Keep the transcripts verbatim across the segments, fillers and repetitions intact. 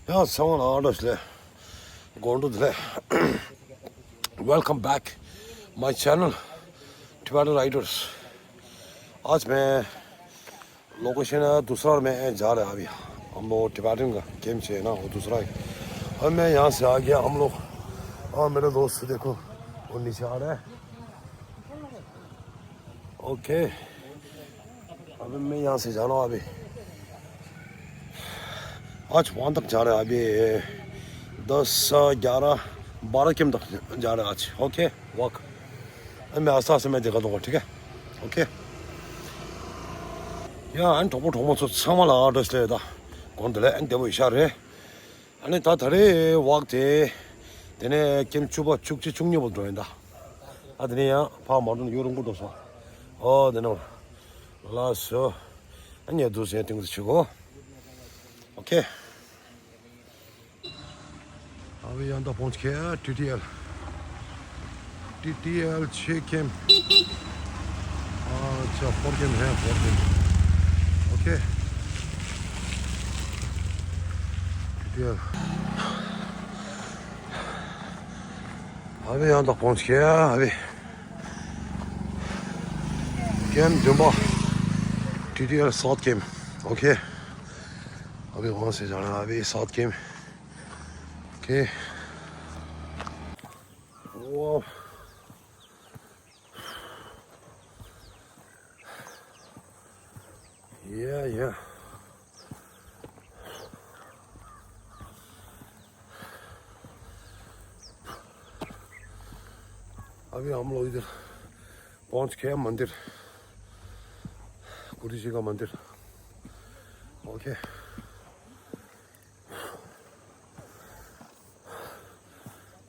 ཡང་ཚང་མ་ལ་བཀྲ་ཤིས་བདེ་ལེགས། དགོང་དྲོ་བདེ་ལེགས། Welcome back my channel, Tibetan Riders. आज मैं लोकेशन है दूसरा और मैं जा रहा है अभी। हम लोग टिबेटन का गेम से है ना, वो दूसरा है। और मैं यहाँ से आ गया, हम लोग। और मेरे दोस्त देखो, वो नीचे आ रहा है। ओके, अभी मैं यहाँ से जा रहा हूँ अभी। आज वहाँ तक जा रहा है अभी। दस, ग्यारह, बारह किलोमीटर तक जा रहा है आज। Okay, walk. अभी मैं आस्ते आस्ते मैं देखा दूंगा, ठीक है? ओके। ཡ། ཨ་ནི་གྲོགས་པོ་གྲོགས་མོ་ཚོ་ཚང་མ་ལ་བཀྲ་ཤིས་བདེ་ལེགས། ད་དགོང་དེ་ལས་ཨ་ནི་བདེ་པོ་ཡོད་ཤག་རེད། ཨ་ནི་ད་ད་རེས་ཝོག་དེ། དེ་ནས་ཀེམ་བཅུ་པ་བཅུ་གཅིག་བཅུ་གཉིས་པ་འགྲོ་ཡིན་ད། ཨ་དེ་ནས་ཡང་ཕར་མ་འགྲོ་ན་ཡུན་རིང་པོ་འགྲོ་སོང་། ཨོ་དེ་ནས་ལགས་སོ། ཨ་ནི་དུས་ཚོད་སྟེང་དུ་བྱེད་གོ། ཨོ་ཁེ། अभी यहाँ तक पहुँच गया टीटीएल। टीटीएल छः गेम। अच्छा, फोर गेम है, फोर गेम। ओके। टीटीएल। अभी यहाँ तक पहुँच गया अभी। Game Zumba. टीटीएल सात गेम। ओके। अभी वहाँ से जाना है, अभी सात game. Okay. Wow. Yeah, yeah. अभी हम लोग इधर पहुंच गए मंदिर, गुरु जी का मंदिर। ओके।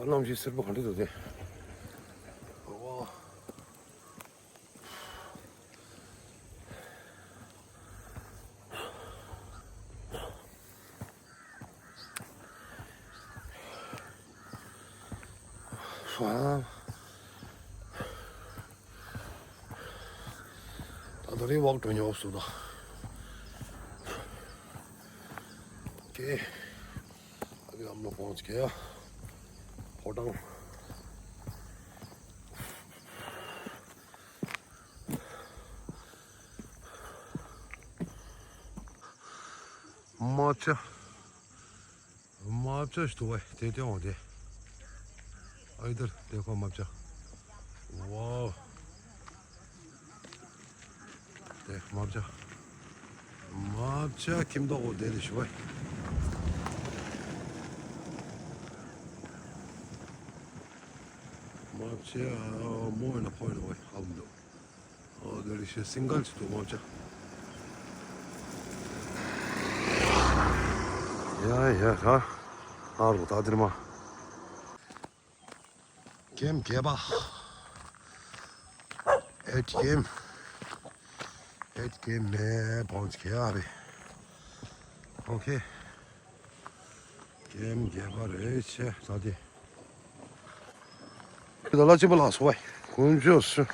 ད་གནམ་གཤིས་སེར་པོ་ག་འདྲ་འདུག་དེ། ཨོ། ད་ད་རེས་ཝོག་འགྲོ་མྱོང་སོང་ད། ཨོ་ཁེ། अभी हम लोग पहुंच गया होटल। माचा, माचा स्तूप है, ते ते होते। इधर देखो माचा। वाह। དེ་མ་བྱ། མ་བྱ་ཁྱིམ་ཐོག་གོ་དེ་ལས་ཞུ་བ། མ་བྱ་མོ་ཡིན་ན་ཕོ་ཡིན་ན་བ་ཧ་མི་འདུག་ཨོ་དེ་ལས་ཞུ་སིང་གལ་ཅིག་ཏུ་མ་བྱ། ཡ་ཡ་ཧ། ཨ་རོ་ད་དེར་མ། ཀེམ་བརྒྱད་པ། ཨེཊ་ཀེམ། ཨེཊ་ཀེམ་ནས་བོན་ཆེ་ཨ་རེད། ཨོ་ཁེ། ཀེམ་བརྒྱད་པ་རེད་ཆེ་ད་དེ། ད་ལ་ཅི་པ་ལ་སོ་བའི་ཀུན་སྤྱོད་སུ།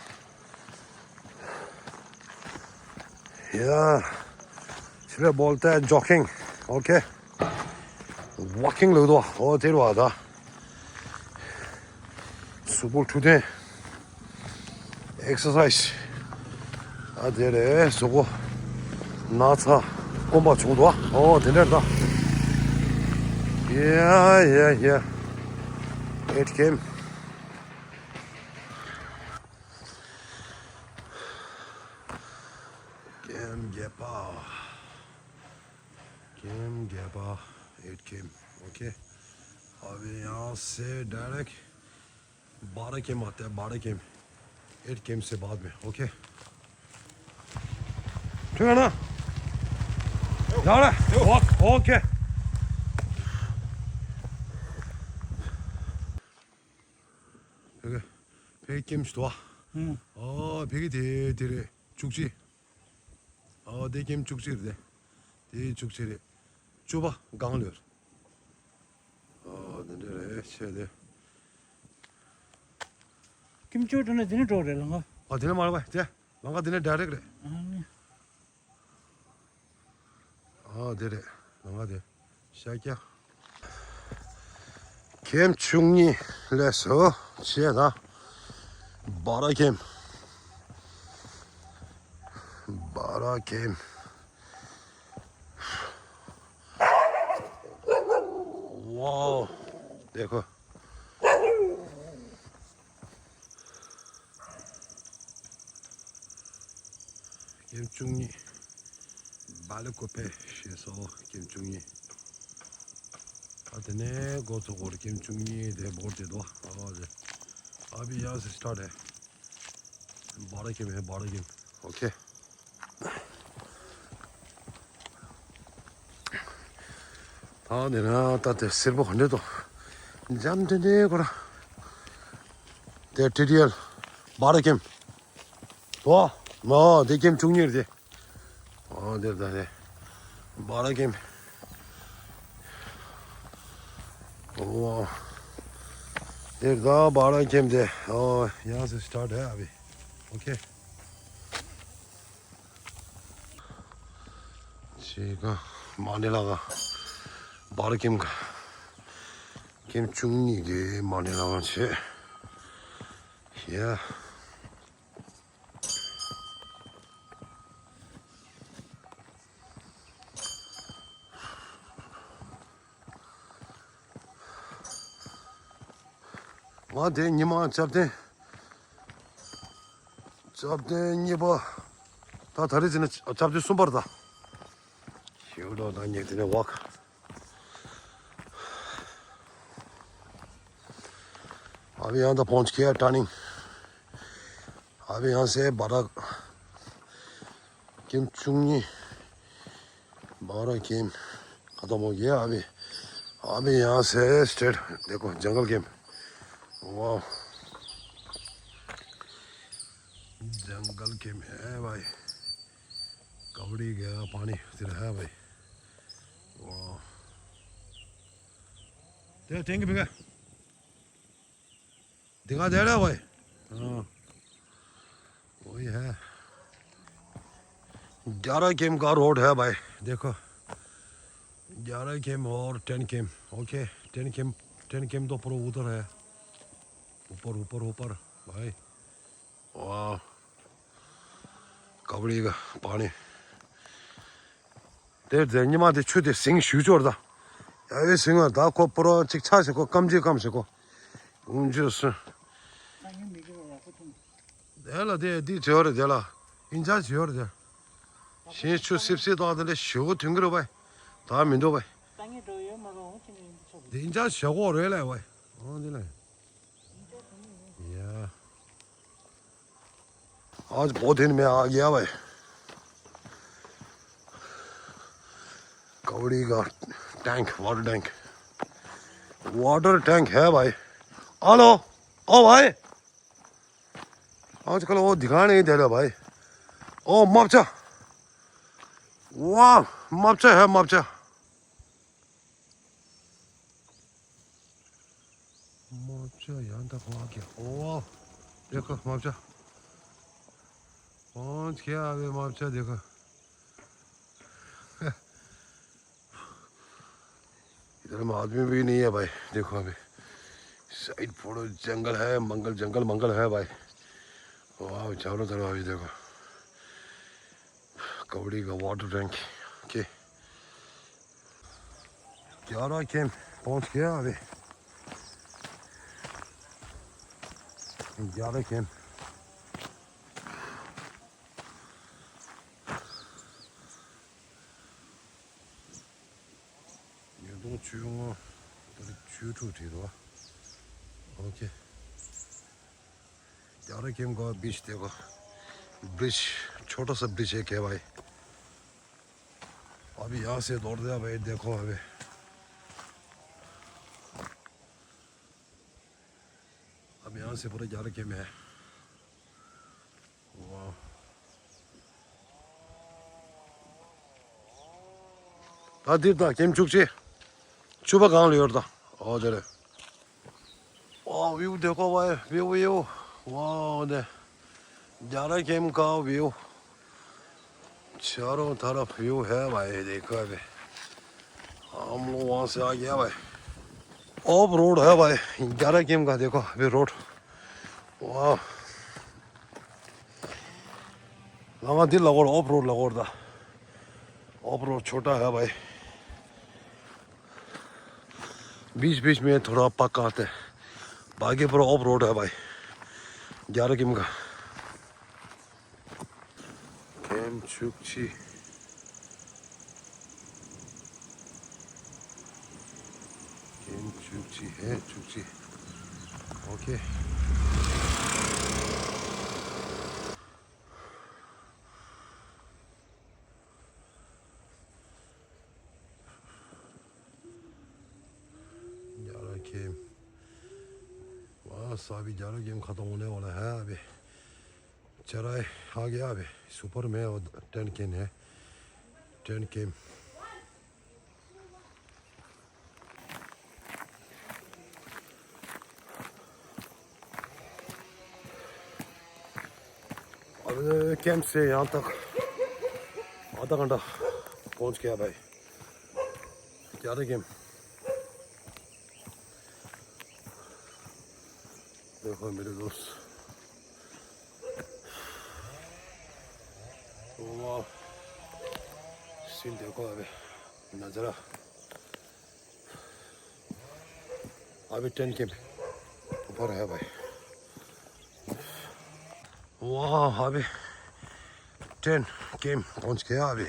ཡ། ཕྱི་ལ་བོལ་ཏེ་ཇོག་ཀིང་། ཨོ་ཁེ། ཝོག་ཀིང་ལོས་དོ། ཨོ་དེར་བ་ད། གཟུགས་པོ་འཕྲོད་བསྟེན། ཨེག་སར་སའིཛ། ཨ་དེ་རེད་གཟུགས་པོ། ན་ཚ། སྐོམ་པ་བྱུང་དོ། ཨོ་དེ་འདྲ་ད། ཡ་ཡ་ཡ། ཨེཊ་ཀེམ། ཀེམ་བརྒྱད་པ། ཀེམ་བརྒྱད་པ། ཨེཊ་ཀེམ། ཨོ་ཁེ། अभी यहाँ से डायरेक्ट बारह कैंप आते हैं, बारह कैंप। एट कैंप से बाद में, ओके। ठीक है ना? जा रहा है? ओके। ओके। फिर कैंप शुरू हुआ। हम्म। ओ, फिर धीरे धीरे चुकची। ཨོ་དེ་ཀེམ་བཅུ་གཅིག་རེད། དེ་བཅུ་གཅིག་རེད། བཅུ་པ་སྒང་ལོས། ཨོ་དེ་འདྲ་རེད་ཆེ་དེ། ཀེམ་བཅུ་འགྲོ་ན་དེ་ནས་འགྲོ་རེད་ལ་ང་། ཨོ་དེ་ནས་མ་རེད་པ་དེ། ལམ་ཁ་དེ་ནས་ཌའི་རེག་རེད། ཨ་ནི། ཨོ་དེ་རེད། ལམ་ཁ་དེ། ཤར་རྒྱག་ཁེམ་བཅུ་གཉིས་སླེབས་སོང་། བྱས་ན་སྦ་ར་ཁེམ། སྦ་ར་ཁེམ། ཝའོ། དེ་ཁོ། ཁེམ་བཅུ་གཉིས། སྦ་ལི་ཀོ་པེ་ཞེས་སོགས་ཁེམ་བཅུ་གཉིས། ཨ་དེ་ནས་འགོ་ཚུགས་སྐོར་ཁེམ་བཅུ་གཉིས་དེ་འབོར་དེ་དོ། ཨ་ཝ་ཟེར། ཨ་བི་ཡ་སི་སི་ཊར་ཊི་ཧེ། སྦ་ར་ཁེམ་ཧེ། སྦ་ར་ཁེམ། ཨོ་ཁེ། ད་འདི་ན་ད་དེ་སེར་པོ་ག་འདྲ་འདུག་འཇམ་ཐིང་ཐིང་ཁོ་ར། དེ་ཊི་ཊི་ཨེལ། སྦ་ར་ཁེམ། དོ། མོ་དེ་ཁེམ་བཅུ་གཉིས་རེད་དེ། ཨོ་དེ་ད་དེ། སྦ་ར་ཁེམ། ཨོ། དེ་ད་སྦ་ར་ཁེམ་དེ། ཨོ་ཡ་སི་སི་ཊར་ཊི་ཧེ་ཨ་བི། ཨོ་ཁེ། ཅི་ག་མ་ཎི་ལ་ག་སྦ་ར་ཁེམ་ག་ཁེམ་བཅུ་གཉིས་ཀྱི་མ་ཎི་ལ་ག་བྱས། ཡ། ང་དེ་ཉི་མ་ཅབ་ཏན། ཅབ་ཏན་གཉིས་པ། ད་ད་རེས་ཟིན་ན་ཅབ་ཏན་གསུམ་པར་ད། ཞེའུ་ལོ་ད་ཉེ་དེ་ནས་ཝག་ཨ་བི་ཡང་ད་ཕོན་ཆ་ཁེ་ཡ་ཊར་ནིང་། ཨ་བི་ཡང་སེ་སྦ་ར་ཁེམ་བཅུ་གཉིས། སྦ་ར་ཁེམ། ཁ་ཏོ་མོ་གེ་ཨ་བི། ཨ་བི་ཡང་སེ་སི་ཊེཊ་དེ་ཁོ་ཇང་གལ་ཁེམ། ཝའོ། ཇང་གལ་ཁེམ་ཧེ་བྷའི། ཀའུ་ཌི་ག་པ་ནི་ཟེར་ཧེ་བྷའི། ཝའོ། དེ་ཐེང་གི་བི་ག་དེ་ག་དེ་ར་བའི། ཨ། वही है। ग्यारह केम का रोड है भाई, देखो। ग्यारह केम और टेन केम। ओके, टेन केम, टेन केम तो पूरा उधर है। ऊपर, ऊपर, ऊपर, भाई। वाह। कबड्डी का पानी। དེར་དེ་ཉི་མ་དེ་ཆུ་དེ་ཟིང་ཞུ་ཅོར་ད། ཡ་ཡོད་ཟིང་བ་ད་ཁོ་པོ་རོ་གཅིག་ཆ་ཞིག་གོ་སྐམ་གྱི་སྐམ་ཞིག་གོ། ཨུམ་ཇུ་སུ། དེ་ལ་དེ་དེ་བྱེད་ཡོད་རེད་དེ་ལ། ཨིན་ཅག་བྱེད་ཡོད་རེད་དེ། ཞེས་ཆུ་སིབ་སིབ་དང་དེ་འདྲ་ཞུ་གོ་ཐུན་གི་རེད་བས། ད་མི་འདུག་བས། དེ་ཨིན་ཅག་བྱེད་གོ་རེད་ལས་བས། ཨང་དེ་ལས། ཡ། आज बहुत दिन में आ गया भाई। कबड्डी का tank, water tank, water tank है भाई। हेलो, ओ भाई, आजकल वो दिखाई नहीं दे रहा भाई। ओ मपचा, वाह, मपचा है मपचा। मापचा यहाँ तक आ गया। ओ, देखो मापचा। पहुंच गया अभी मापचा, देखो। इधर में आदमी भी नहीं है भाई, देखो अभी। साइड पूरा जंगल है, मंगल, जंगल मंगल है भाई। वाह, चारों तरफ अभी देखो। कबड्डी का वाटर टैंक। ओके। ग्यारह केम पहुंच गया अभी। ग्यारह केम। ཉིས་སྟོང་བཅོ་ལྔ་ད་རེས་བཅུ་དྲུག་རེད་བ། ओके। ग्यारह केम का बीच देखो। ब्रिज, छोटा सा ब्रिज है क्या भाई? अभी यहाँ से दौड़ते हैं भाई, देखो अभी। अब यहाँ से पूरा ग्यारह केम है। वाह। ད་འདིར་ད་ཁེམ་བཅུ་གཅིག་བཅུ་པ་གང་ལ་ཡོད་ད། ཨོ་དེ་རེད། ཨོ་བིའུ་དེ་ཀོ་བའི་བིའུ་བིའུ། ཝའོ་དེ། ग्यारह केम का व्यू। चारों तरफ व्यू है भाई, देखो अभी। हम लोग वहाँ से आ गया भाई। ऑफ रोड है भाई, ग्यारह केम का देखो अभी रोड। वाह। लगा दिल लगोड़, ऑफ रोड लगोड़ था। ऑफ रोड छोटा है भाई, बीच बीच में थोड़ा पक्का आते हैं, बाकी पूरा ऑफ रोड है भाई, ग्यारह केम का। केम चुकची। केम चुकची है, चुकची। ओके। ग्यारह केम। वाह, अभी ग्यारह केम खत्म होने वाला है अभी। चराई आ गया अभी। सुपर में और टेन केम है। टेन केम। अभी कैंप से यहाँ तक आधा घंटा पहुँच गया भाई। ग्यारह केम। देखो मेरे दोस्त, वाह, सीन देखो अभी, नज़ारा। अभी टेन केम ऊपर है भाई। वाह, अभी टेन केम पहुंच गया अभी।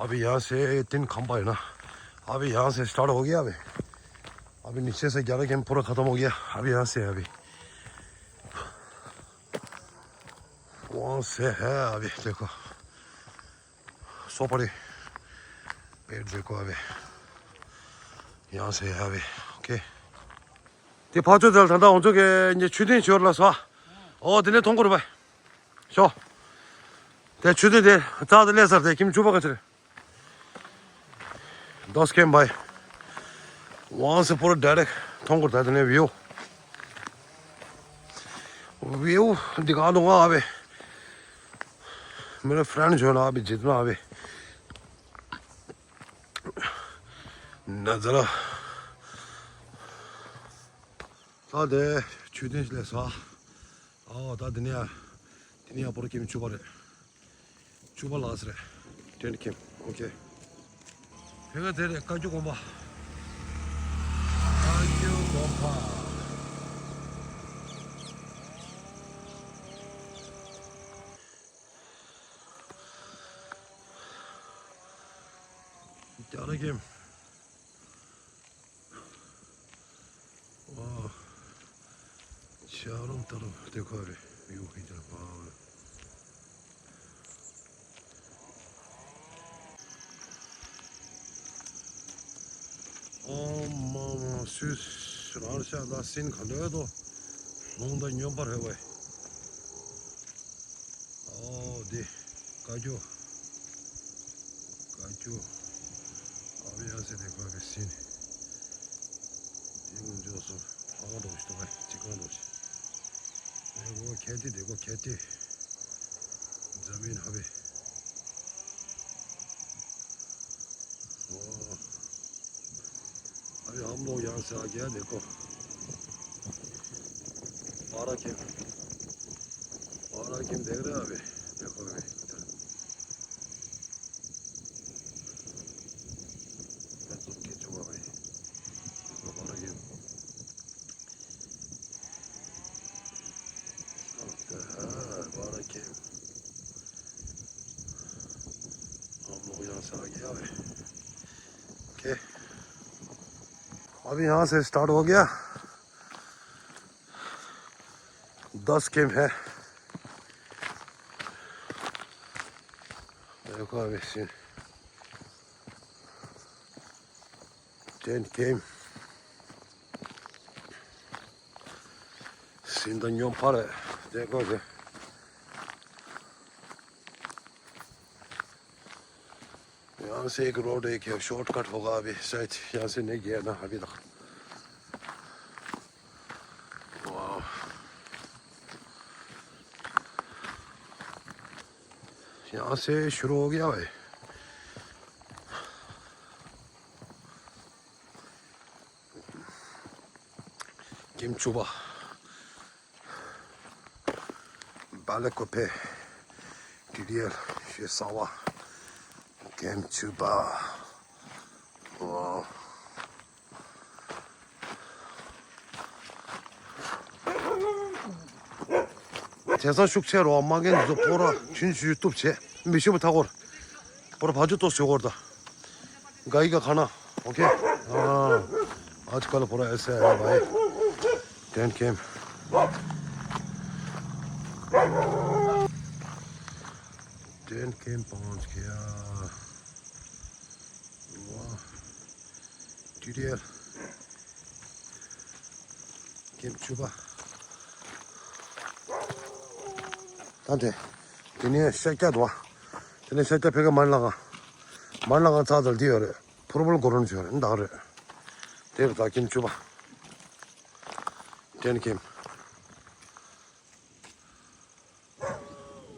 अभी यहाँ से तीन खंबा है ना, अभी यहाँ से स्टार्ट हो गया अभी। अभी नीचे से ग्यारह केम पूरा खत्म हो गया। अभी यहाँ से है अभी, वहाँ से है अभी देखो। सोपारी पेड़ देखो अभी, यहाँ से है अभी। ओके। དེ་ཕར་ཚུར་དེ་ལ་ད་ལྟ་ང་ཚོ་གི་ཉེ་ཆུ་ཐིགས་ཞོར་ལ་སོ། ཨོ་དེ་ནས་མཐོང་གི་རེད་པ། ཤོ། དེ་ཆུ་ཐིགས་དེ་རྩ་དེ་སླེབས་ཚར། དེ་ཁྱིམ་ཆུ་པ་ག་ཚོད་རེད། दोस्त केम भाई, वहाँ से पूरा डायरेक्ट མཐོང་གི་རེད། ད་དེ་ནས་ཝིའུ། ཝིའུ་འདི་ག་ལོ་ང་ཨ་བེ། मेरा फ्रेंड जो है ना अभी जितना अभी नज़ारा। ད་དེ་ཆུ་ཐིགས་སླེབས་སོ། ཨོ་ད་དེ་ནས་དེ་ནས་ཡང་པོ་ར་ཁྱིམ་ཆུ་པ་རེད། ཆུ་པ་ལགས་རེད། ཊེན་ཊི་ཁྱིམ། ཨོ་ཁེ། དེ་ག་དེ་རེད། བཀའ་བརྒྱུད་དགོན་པ། བཀའ་བརྒྱུད་དགོན་པ། རྒྱ་ར་ཁྱིམ། ཨོ། ཤ་རོམ་ཏ་རོམ་དེ་ཁོ་རེད། ཡུ་ཧི་ཏ་པ། ཨོ་མ་མ་སུས་རང་ཤ་ད་སིན་ག་འདྲ་དོ། ལུང་ད་སྨྱོན་པ་རེད་བས། ཨོ་དེ། བཀའ་བརྒྱུད། བཀའ་བརྒྱུད། ཨ་བི་ཡང་སེ་དེ་ཁོ་གི་སིན། དེ་ངོ་འཇོག་སོང་། ལྷ་ཁང་འགྲོ་ཞིག་ཏོ་ག་ཅི་ཁང་འགྲོ་ཞིག་དེ་ཁོ་ཁྱད་དེ་དེ་ཁོ་ཁྱད་དེ། འཛམ་བུའི་ཧ་བི། ཨོ། अभी हम लोग यहाँ से आ गया। देखो बारह केम। बारह केम देख रहे हैं अभी। देखो अभी इधर मैं जूम खींचूंगा भाई। देखो बारह केम। बारह केम। हम लोग यहाँ से आ गया अभी। ओके। अभी यहाँ से स्टार्ट हो गया। दस केम है। देखो अभी सीन। टेन केम। सीन तो न्यों पर है। देखो अभी। यहाँ से एक रोड, एक शॉर्टकट होगा अभी शायद। यहाँ से नहीं गया ना अभी तक। वाह। यहाँ से शुरू हो गया भाई। ཀེམ་བཅུ་པ། སྦེལ་ཀོབ་པེ། ཊི་ཌི་ཨེལ་ཤེ་ས་བ། ཀེམ་བཅུ་པ། ཨོ། དེང་སང་ཤུགས་ཆེ་རོ། མ་རྒན་ཚོ་པོ་ར་ཆུན་ཆུ་ཏུབ་ཆེ་མི་ཤི་བ་ཐག་གོར། པོ་ར་བ་ཅུ་ཏོ་ཤོ་གོར་ད། गाय का खाना। ओके। हाँ। आजकल पूरा ऐसा है भाई। Tent camp. टेंट कैंप पहुंच गया। वाह। ཊི་ཌི་ཨེལ། ཀེམ་བཅུ་པ། ད་དེ། དེ་ནས་ཤར་རྒྱག་འདུག་བ། དེ་ནས་ཤར་རྒྱག་ཕ་གི་མར་ལ་ག་མར་ལ་ག་ཚ་ཚ་འདི་ཡོད་རེད། ཕུར་བུལ་གོ་རོན་ཆུ་རེད། འདག་རེད། དེ་རེད། ད་ཀེམ་བཅུ་པ། ཊེན་ཊི་ཀེམ།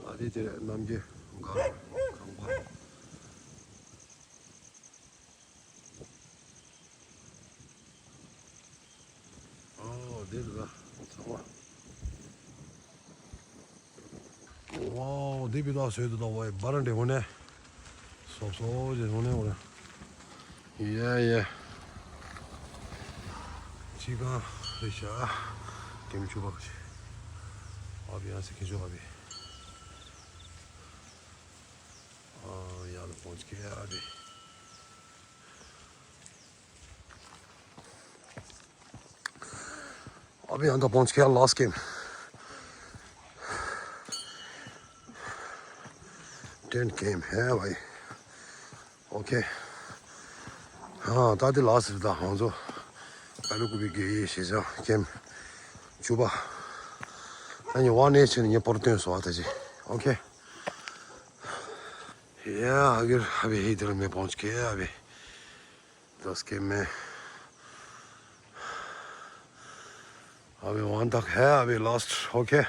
ཨ་དེ་དེ་རེད། གནམ་གྱི་ག་ཁང་པ། ཨོ་དེ་རེད་ད། ཚང་མ། ཝའོ། དེ་བི་ད་སོས་དུ་ད་ཝའི་བར་འདྲེ་ཧོ་ནེ། སོབ་སོ་ཇེ་ཧོ་ནེ་ཧོ་ནེ། ཡེ་ཡེ། ཅི་ག་རེ་ཤ། ཀེམ་བཅུ་པ་ཁ་ཤས། ཨ་བི་ཨ་སི་ཁེ་ཇོ་ཨ་བི། ཨ་ཡ་ལ་ཕོན་ཅི་ཁེ་ཨ་བི། अभी हम तो पहुंच गया लास्ट कैंप। टेंट कैंप है भाई। ओके। हाँ, ད་དེ་ལ་སི་ད་ཧང་ཟོ། ཨ་ལུ་ཀུ་བི་གེ་ཡེ་ཤེ་ཟ་ཀེམ་བཅུ་པ། ཨ་ནི་ཝ་ནེ་ཆེ་ནི་ཉེ་པོར་ཏོན་སོ་ཨ་ད་ཅི། ओके। या अगर अभी इधर में पहुंच गया अभी। दस के में अभी वहां तक है, अभी लास्ट। ओके।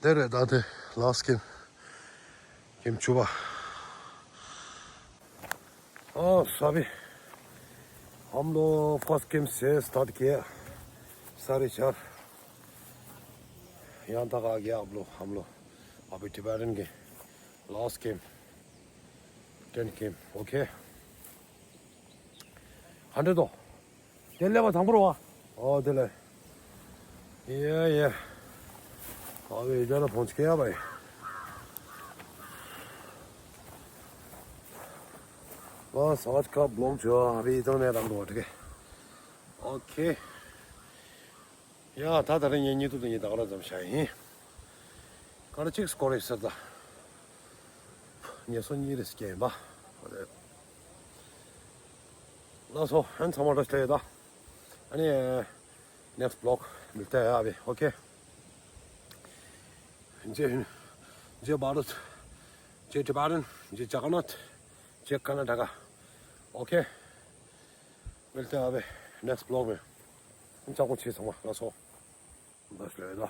दे रहे दाते लास्ट गेम। गेम छुबा। हाँ, अभी हम लोग फर्स्ट गेम से स्टार्ट किया। साढ़े चार। यहाँ तक आ गया आप लोग, हम लोग। अभी टिबेटन के last game. Tent game. Okay. Hundred दो। དེ་ལས་པ་དང་པོར་བ། ཨོ་དེ་ལས། ཡེ་ཡེ། ཨ་བེ་ཡ་ལ་ཕོན་ཆེ་ཡ་བའི། ལ་ས་ཀ་བློག་ཅོ་ཨ་བེ་དང་ནས་དང་དུ་བ་ཏེ། ཨོ་ཁེ། ཡ་ད་ད་རེ་ངས་ཉིད་དུ་དུ་ཉིད་ད་ག་ར་ཙམ་བྱ་ཡིན། ག་རེ་གཅིག་སྐོར་རེ་ཟེར་ད། ངས་སོ་གཉིས་རེ་སྐྱེ་ཡིན་པ། ལགས་སོ། ཨན་ཚང་མ་བཀྲ་ཤིས་བདེ་ལེགས། ཨ་ནི་next vlog मिलते हैं अभी। ओके। जय हिंद, जय भारत, जय टिबेटन, जय जगन्नाथ, जय कर्नाटका। ओके। मिलते हैं अभी नेक्स्ट ब्लॉग में। ཨན་ཚང་མ་ཚང་མ་ལགས་སོ། བཀྲ་ཤིས་བདེ་ལེགས།